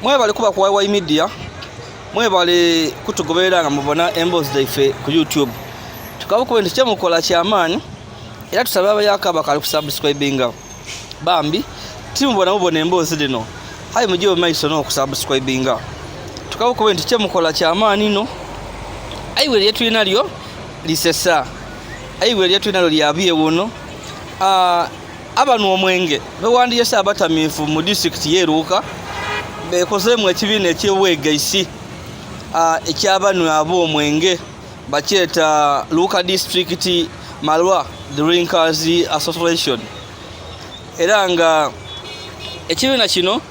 Mwebale kuba ku YY Media, mwebale kutugoberera nga mubona emboozi zaife ku YouTube. Tukabukube nti kyemukola kyamaanyi era tusabe abayaka abakali kusubscribinga. Bambi timubona mubona emboozi dhino, aye mujje mu maiso n'okusubscribinga. Tukabukube nti kyemukola kyamaanyi inho. Aye lye tulina lyo lisesa, aye lye tulina lyo lya byewuno. Abanwa omwenge bewandiyese abatamiivu mu disitulikiti y'e Luuka bekozeemu ekibiina eky'obwegaisi eky'abanwi ab'omwenge bakyeta Luuka District Malwa Drinkers Association, era nga ekibiina kino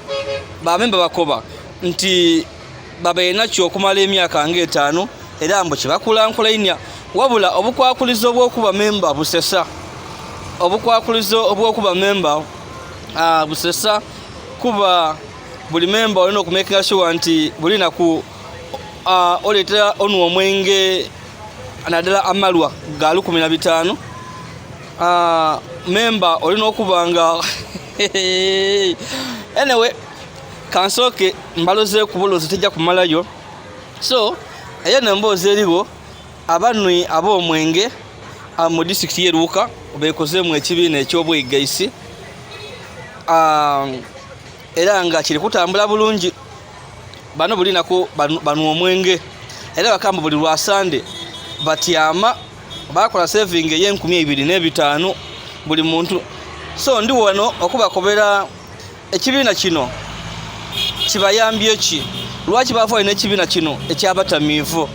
bamemba bakoba nti babaire nakyo okumala emyaka nga etaano era mbu kibakulankulainha. Wabula obukwakulizo obw'okuba memba busesa, obukwakulizo obw'okuba memba busesa kuba buli memba olina okumakinga sure nti buli naku oleetera onwa omwenge naddala amalwa ga 15. Memba olina okuba nga anyway kansooke mbalozeeku bulozi tejja kumalayo. So eyo n'emboozi eriwo abanwi ab'omwenge mu disitulikiti y'e Luuka bekozeemu ekibiina eky'obwegaisi era nga kiri kutambula bulungi. Bano buli naku banwa omwenge era bakamba buli lwa Sande batyama bakola saving ey'enkumi eibiri n'ebitaano buli muntu. So ndi wano okubakobera ekibiina kino kibayambye ki, lwaki bavaayo n'ekibiina kino eky'abatamiivu,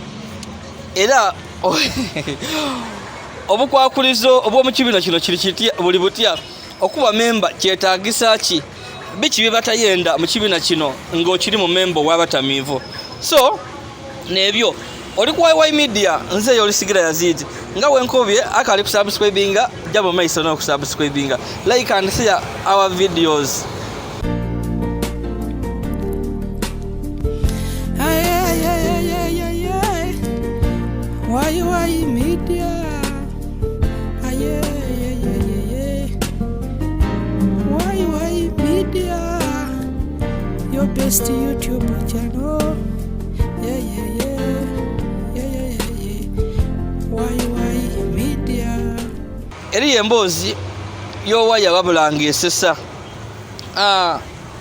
era obukwakulizo obw'omu kibiina kino kiri kitya, buli butya, okuba memba kyetaagisa ki, biki bye batayenda mu kibiina kino ng'okiri mu memba ow'abatamiivu. So nebyo oli ku YY Media, nze yolisigira Yazid nga wenkobye akali kusubscribinga jja mu maiso n'okusubscribinga, like and share our videos. Ay, ay, ay, ay, ay, ay, ay. YY Media. Ay, ay, ay, ay, ay, ay. YY Media. Your best YouTube channel. Yeah, yeah, yeah. Yeah, yeah, yeah, yeah. YY Media. Eriyo emboozi y'owaya wabula ng'esesa.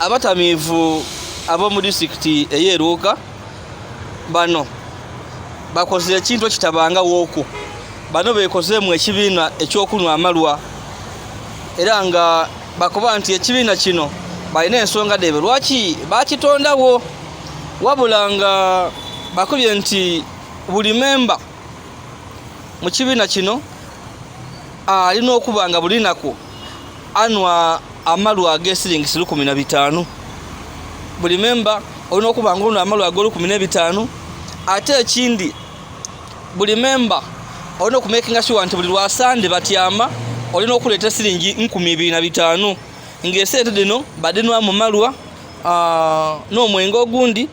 Abatamiivu ab'omu disitulikiti ey'e Luuka bano bakoze ekintu ekitabangawooku. Bano beekozeemu ekibiina eky'okunwa amalwa era nga bakoba nti ekibiina kino balina ensonga dhaibwe lwaki bakitondawo, wabula nga bakobye nti buli memba mu kibiina kino alina okuba nga buli naku anwa amalwa ag'esiringisi 15. Buli memba olina okuba nga onwa amalwa ag'olukumi n'ebitaano. Ate ekindi buli memba olina okumakinga sure nti buli lwa Sande batyama olina okuleeta esiringi 25,000 ng'esente dhino badhinwa mu malwa n'omwenge ogundi.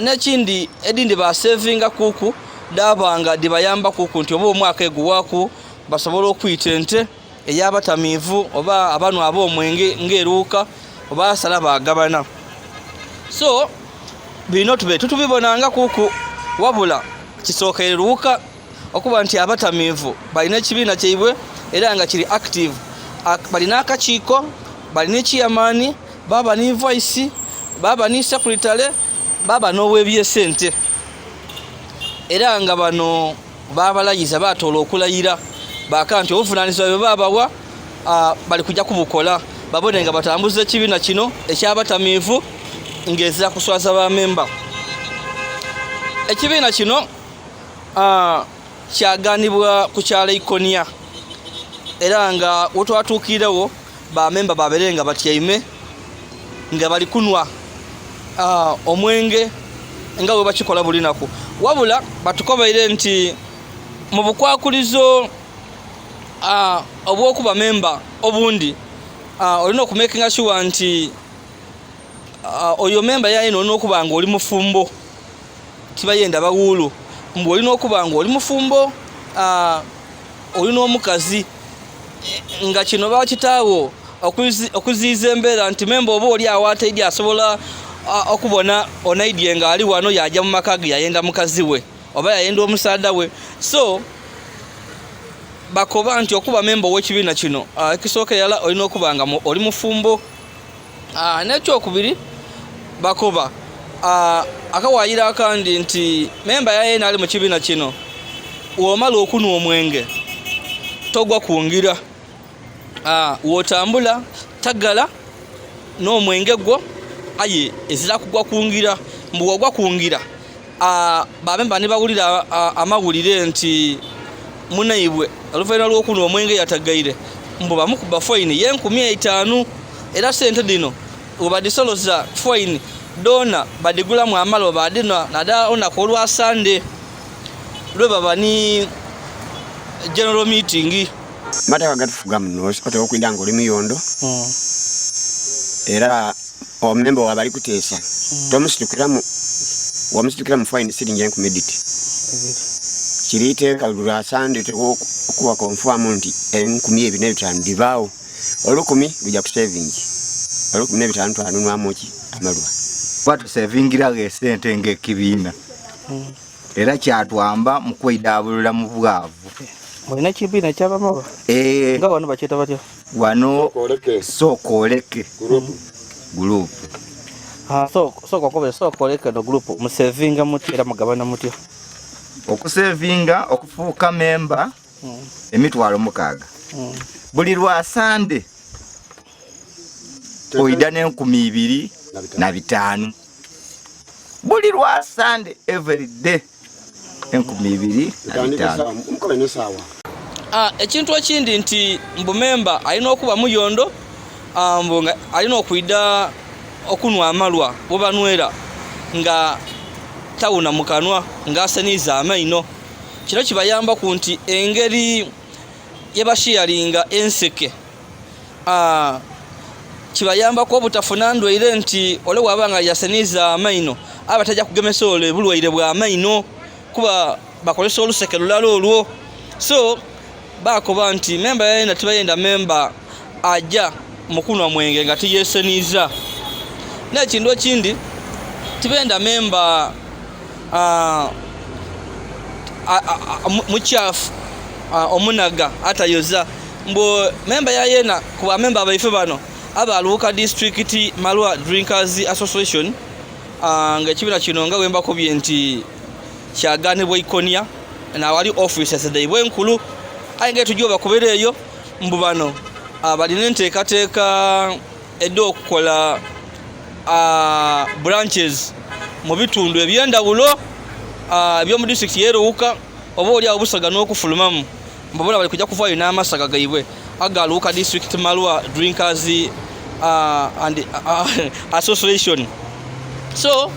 N'ekindi edhindi basevinga kuku dhaba nga dhibayamba kuku nti oba omwaka eguwaku basobola okwita ente ey'abatamiivu oba abanwa ab'omwenge ng'eruuka basala bagabana. So bino tube tutubibonanga kuku, wabula kisookere Luuka okuba nti abatamiivu balina ekibiina kyaibwe era nga kiri active. Balina akakiiko, balina chairman, baba ni vice, baba ni secretary, baba n'owebyesente, era nga bano babalayiza batoola okulayira baka nti obuvunanyizibwa bwe babawa bali kujja kubukola babone nga batambuza ekibiina kino eky'abatamiivu ng'ezira kuswaza ba memba. Ekibiina kino kyaganibwa ku kyalo Ikonia, era nga wetwatuukiirewo ba memba babere nga batyaime nga bali kunwa omwenge nga bwe bakikola buli naku. Wabula batukobeire nti mu bukwakulizo obw'okuba memba obundi olina okumakinga sure nti oyo memba yayina olina okuba nga oli mufumbo, tibayenda bawuulu, mbu olina okuba nga oli mufumbo, olina omukazi, nga kino bakitaawo okuziiza embeera nti memba oba oli awo ataidi asobola Okubona onaidye nga ali wano yaja mu maka ge yayenda mukazi we oba yayenda omusaadha we. So bakoba nti okuba memba ow'ekibiina kino, ekisooka irala olina okuba nga oli mufumbo. N'ekyokubiri bakoba akawaayiro akandi nti memba yayena ali mu kibiina kino, womala okunwa omwenge togwa ku ngira, wotambula tagala n'omwenge gwo, aye ezira kugwa ku ngira. Mbu wogwa ku ngira, bamemba ni bawulira amawulire nti munaibwe oluvainhuma lw'okunwa omwenge yatagaire, mbu bamukuba faini y'enkumi eitaanu, era sente dhino webadhisoloza faini dhoona badhigulamu amalwa badhinhwa naddala olunaku olwa Sande lwebaba ni general meeting. Amateeka gatufuga muno otera okwidha nga oli muyondo era omemba waba ali kuteesa tomusitukiramu, wamusitukiramu faini siringi enkumi dhiti. Kiri iteeka buli lwa Sande otera okuba konfamu nti enkumi ebiri n'ebitaanu dhibaawo. Olukumi luja ku sevingi, olukumi n'ebitaanu twanunwamu ki? Amalwa. Kuba tusevingiragho esente ng'ekibiina era kyatwamba mu kweidaabulula mu bwavu. Mulina ekibiina eky'abamalwa? Ee. Nga wano bakyeta batya? Wano sooka oleke gurupu. Sooka okobere, sooka oleke eno gurupu musevinga mutya era mugabana mutya? Okusevinga okufuuka memba emitwalo 6 buli lwa Sande oida n'enkumi ibiri na bitaanu buli lwa Sande, every day 2500. Ekintu ekindi nti mbu memba alina okuba muyondo, mbu nga alina okwidha okunwa amalwa webanwera nga tawuna mu kanwa nga aseniiza amaino. Kino kibayambaku nti engeri yebashiyalinga enseke, kibayambaku obutafuna ndwaire nti ole bwaba nga yaseniiza amaino aba taja kugemesa ole bulwaire bwa maino kuba bakozesa oluseke lulala olwo. So bakoba nti memba yayenda tibayenda memba aja mukunwa mwenge nga tiyeseniiza. N'ekintu ekindi tibenda memba mukyafu, omunaga atayoza. Mbu memba yayena ku bamemba baife bano aba Luuka District Malwa Drinkers Association, nga ekibiina kino nga bwembakobye nti kyaganibwa Ikonia nawali offices dhaibwe enkulu, aye nga etujja obakobera eyo mbu bano balina enteekateeka edh'okukola branches mu bitundu eby'endhawulo eby'omu disitulikiti y'e Luuka, oba oli agho Busoga n'okufulumamu. Mbu bona bali kuja kuvaayo n'amasaga gaibwe aga Luuka District Malwa Drinkers and Association. So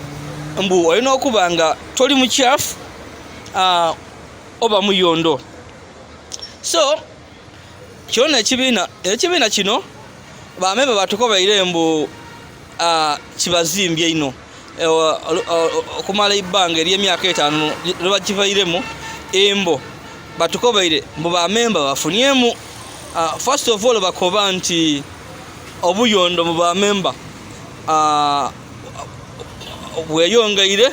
mbu olina okuba nga toli mukyafu oba muyondo. So kyona ekibiina kino bamemba batukobeire mbu kibazimbye inho okumala eibanga ery'emyaka 5 lwebakivairemu. Embo batukobeire mbu bamemba bafunyemu. First of all bakoba nti obuyondo mu bamemba bweyongeire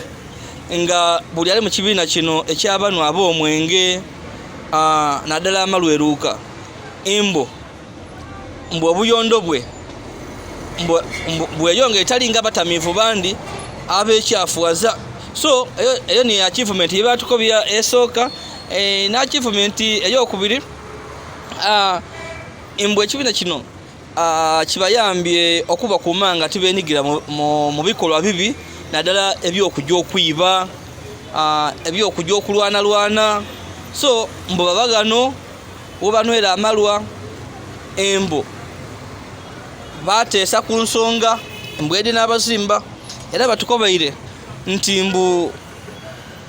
nga buli ali mu kibiina kino eky'abantu ab'omwenge, naddala amalweruuka, embo mbu obuyondo bwe bweyongeire, talinga batamiivu bandi abekyafuwaza. So eyo ni achievement yebatukobya esooka. Ne achievement eyokubiri, mbu ekibiina kino kibayambye okubakuuma nga tibenigira mu bikolwa bibi, naddala eby'okujja okwiba, eby'okujja okulwanalwana. So mbu baba ghano webanywera amalwa, embu bateesa ku nsonga mbu edhinaabazimba. Era batukobeire nti mbu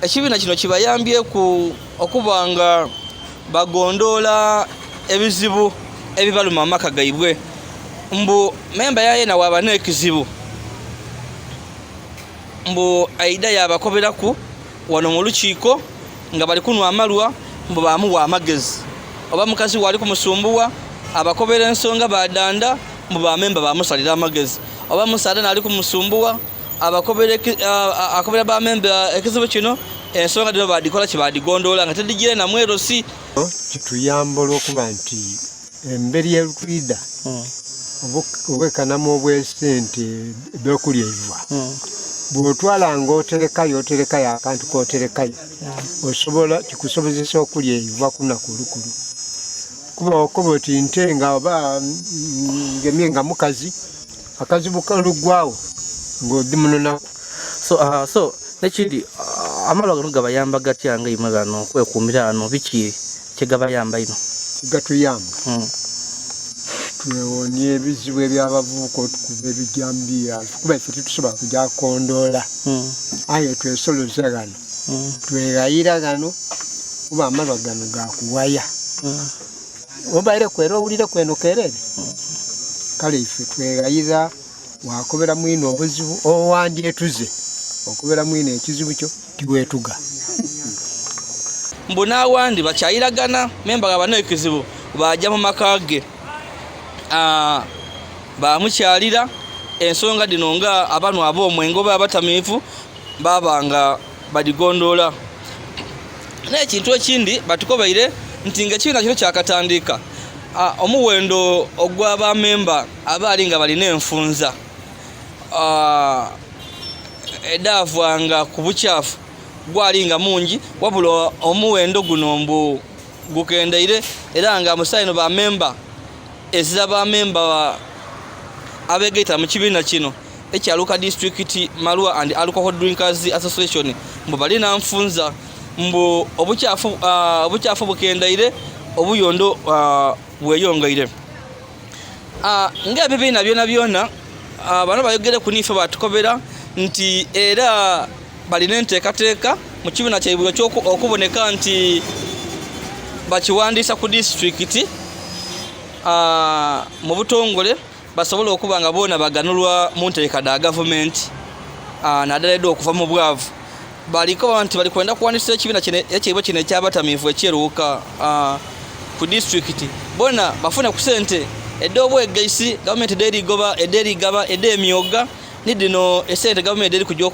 ekibiina kino kibayambyeku okuba nga bagondoola ebizibu ebibaluma amaka gaibwe. Mbu memba yayena waba n'ekizibu, mbu aidha yabakoberaku wano mu lukiiko nga bali kunwa amalwa, mbu bamuwa amagezi, oba mukazi we ali kumusumbuwa abakobera ensonga badanda, mbu bamemba bamusalira amagezi, oba musaadha naali kumusumbuwa. Abakobera akobera bamemba ekizibu kino, ensonga dhino badikola kyebadigondoola nga tedigire na mwerosi. Kituyamba olwokuba nti emberi y'elutwida obwekanamu obwesente ebyokulya eiva bwotwala nga oterekayo oterekayo akantu koterekayo osobola kikusobozesa okulya eiva kunaku olukulu, kuba okoba oti nte nga oba ngemye nga mukazi akazibu kalugwawo ng'odhimunonaku. So nekindi, amalwa gano gabayamba gatya nga imwe gano okwekumira ano, biki kyegabayamba ino? Gatuyamba twewonie ebizibu ebyabavubuka otukuba ebijambiya, kuba ife titusobola kuja kondoola, aye twesoloza gano, twegayira gano, kuba amalwa gano gakuwaya obaire kwera owulire kweno kerere. Kale ife twegayira, wakobera mwine obuzibu owandyetuze okobera mwine ekizibu kyo tiwetuga. Mbu n'awandi bakyayiragana memba nga bano ekizibu baja mu maka ge, bamukyalira ensonga dhino nga abanwa ab'omwenge oba abatamiivu baba nga badigondoola. N'ekintu ekindi batukobeire nti nga ekibiina kino kyakatandika, omuwendo ogw'abamemba abaali nga balina enfunza edaavanga ku bukyafu gwali nga mungi, wabula omuwendo guno mbu gukendeire, era nga musaino bamemba ezira bamemba abegaita mu kibiina kino ekya Luuka District Malwa and Alcohol Drinkers Association mbu balina nfunza mbu obukyafu bukendeire, obuyondo bweyongeire. Ng'ebibiina byona byona, bano bayogere ku nife batukobera nti era balina enteekateeka mu kibiina kyaibwe okuboneka nti bakiwandiisa ku disitulikiti mu butongole, basobole okuba nga boona baganulwa mu nteeka dha gavumenti, naddala edda okuva mu bwavu. Baliko nti bali kwenda kuwandiisa ekibiina ekyaibwe kino ekyabatamiivu ekyeruuka ku disitulikiti, bona bafune ku sente ed'obwegaisi gavumenti ed'erigoba ed'erigaba ed'emyoga ni dhino esente gavumenti ed'eri kujja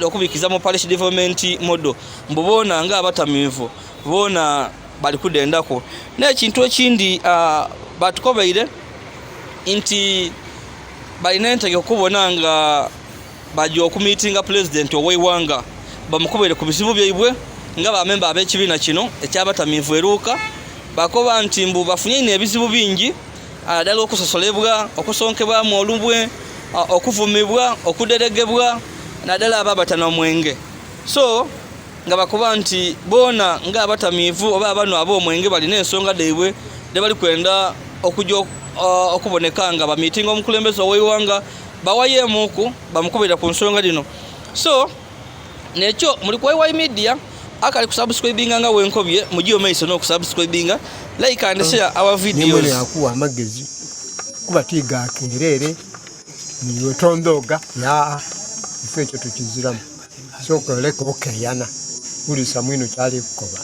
okubikiza mu parish development model, mbu boona nga abatamiivu boona bali kudendako. N'ekintu ekindi, batukobeire nti balina entegeka okubona nga bajja okumiitinga pulezidenti ow'eighanga bamukubire ku bizibu byaibwe nga bamemba ab'ekibiina kino ekyabatamiivu eruuka. Bakoba nti mbu bafunye ino ebizibu bingi, ddala okusosolebwa, okusonkebwamu olubwe, okuvumibwa, okuderegebwa, naddala abo abatana omwenge. So nga bakoba nti boona nga abatamiivu oba abano ab'omwenge balina ensonga dhaibwe dhe bali kwenda okujja okuboneka nga bamiitinga omukulembeze ow'eighanga bawayeemuuku bamukubira ku nsonga dhino. So nekyo muli ku YY Media, akali kusubscribinga nga wenkobye mugiyo maiso n'okusubscribinga, like and share our videos. Nimwe akuwa amagezi kuba tiga kerere niwe tondoga ya ife ekyo tukiziramu, soka oleka okeyana ulisa mwino kyali kukoba.